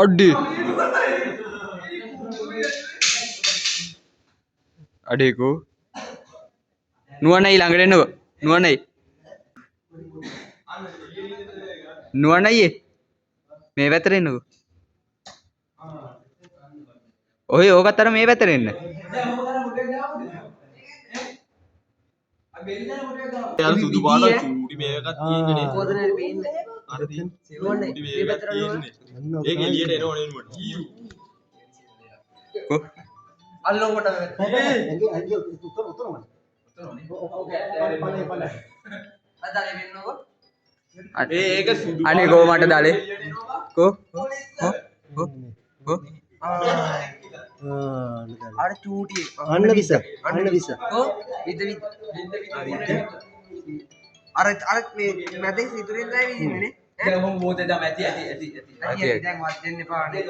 අඩේ අඩේ කෝ නුවණයි ළඟට එන්නකෝ. නුවණයි නුවණයි මේ පැත්තට එන්නකෝ. ඔය ඕකත් අර මේ පැත්තට එන්න. අර සුදු පාට චූටි මේ එකක් තියෙන්නේ නේ. අර චූටි මේ එකක් තියෙන්නේ. ඒක එළියට එනවනේ නුවට. කෝ ඒ ඒක සුදු. අනේ කෝ මට දාලේ. කෝ කෝ කෝ කෝ අර චූටි. අන්න විස, අන්න විස. ඔව්, විද විද අර අර මේ මැදේ සිතුරෙන් තමයි විදින්නේ නේ. දැන් ඔහොම මොහොතේ දැන් ඇති ඇති ඇති ඇති. ඇති ඇති, දැන් වත් දෙන්න එපා නේ.